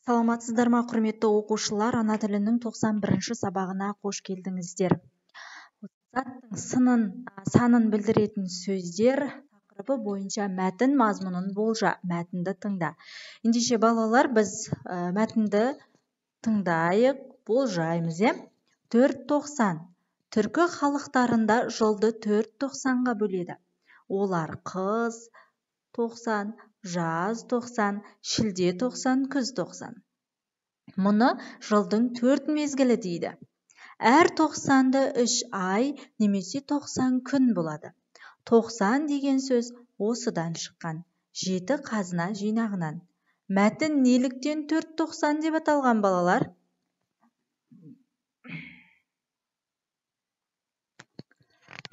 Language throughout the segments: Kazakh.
Саламатсыздар ма, құрметті оқушылар, ана тілінің 91-ші сабағына қош келдіңіздер. Заттың сынын, санын білдіретін сөздер тақырыбы бойынша мәтін мазмұнын болжа, мәтінді тыңда. Ендеше балалар, біз мәтінді тыңдайық, болжаймыз, иә? 4.90. Түркі халықтарында жылды 4.90-ға бөледі. Олар қыс 90, жаз 90, шілде 90, күз 90. Мұны жылдың 4 мезгілі дейді. Әр 90-ды 3 ай немесе 90 күн болады. 90 деген сөз осыдан шыққан, 7 қазына жинағынан. Мәтін неліктен 4.90 деп аталған, балалар?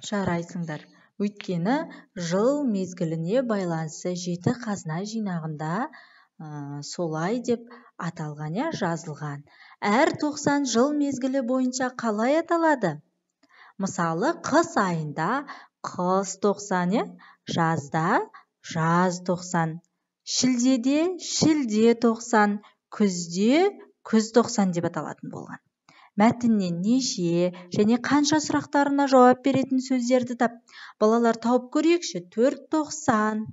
Жарайсыңдар. Өйткені жыл мезгіліне байланысты 7 қазына жинағында солай деп аталған, я жазылған. Әр 90 жыл мезгілі бойынша қалай аталады? Мысалы, қыс айында қыс 90, жазда жаз 90, шілдеде шілде 90, күзде күз 90 деп аталатын болған. Мәтіннен неше және қанша сұрақтарына жауап беретін сөздерді тап. Балалар, тауып көрейікші. 4.90.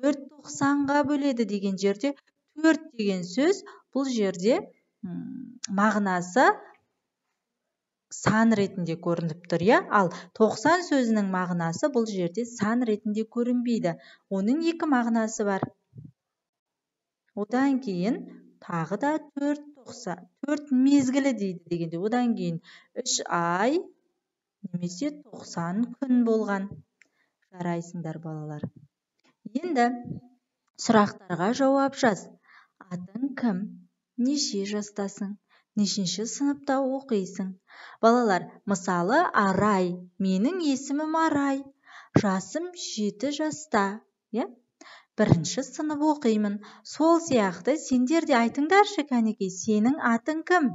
4.90-ға бөледі деген жерде 4 деген сөз бұл жерде мағынасы сан ретінде көрініп тұр, иә? Ал 90 сөзінің мағынасы бұл жерде сан ретінде көрінбейді. Оның екі мағынасы бар. Одан кейін тағы да 4.90, 4 мезгілі дейді дегенде, одан кейін 3 ай немесе 90 күн болған. Жарайсыңдар, балалар. Енді сұрақтарға жауап жаз. Атың кім? Неше жастасың? Нешінші сыныпта оқисың? Балалар, мысалы, Арай. Менің есімім Арай. Жасым 7 жаста, иә? Бірінші сынып оқимын. Сол сияқты сендер де айтыңдаршы, кәнекей, сенің атың кім?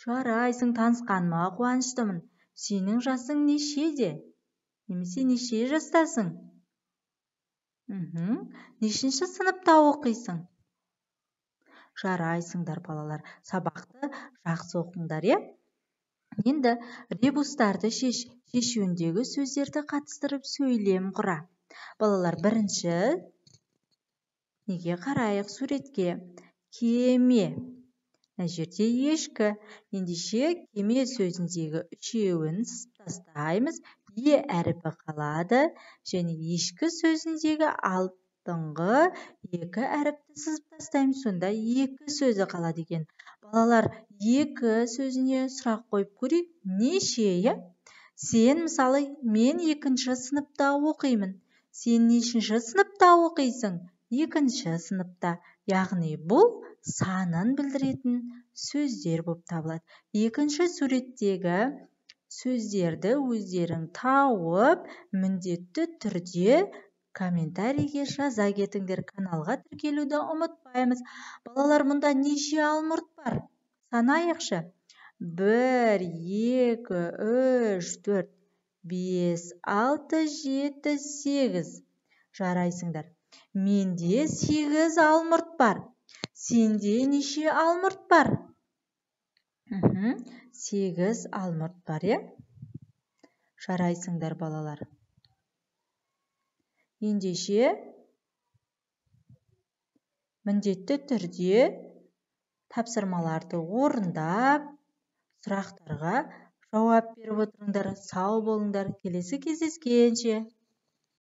Жарайсың, танысқаныма қуаныштымын. Сенің жасың нешеде? Немесе неше жастасың? Нешінші сыныпта оқисың? Жарайсыңдар, балалар. Сабақты жақсы оқыңдар, иә? Енді ребустарды шеш, шешуіндегі сөздерді қатыстырып сөйлем құра. Балалар, бірінші неге қарайық суретке? Кеме. Мына жерде ешкі. Ендеше кеме сөзіндегі үшеуін сызып тастаймыз. Е әрпі қалады. Және ешкі сөзіндегі алдыңғы екі әріпті сызып тастаймыз. Сонда екі сөзі қалады екен. Балалар, екі сөзіне сұрақ қойып көрейік. Неше, иә? Сен, мысалы, мен екінші сыныпта оқимын. Сен нешінші сыныпта оқисың? Екінші сыныпта. Яғни бұл санын білдіретін сөздер болып табылады. Екінші суреттегі сөздерді өздерің тауып, міндетті түрде комментарийге жаза кетіңдер. Каналға тіркелуді ұмытпаймыз. Балалар, мұнда неше алмұрт бар? Санайықшы. 1, 2, 3, 4, 5, 6, 7, 8. Жарайсыңдар. Менде 8 алмұрт бар. Сенде неше алмұрт бар? 8 алмұрт бар, иә? Жарайсыңдар, балалар. Ендеше міндетті түрде тапсырмаларды орындап, сұрақтарға жауап беріп отырыңдар. Сау болыңдар. Келесі кездескенше.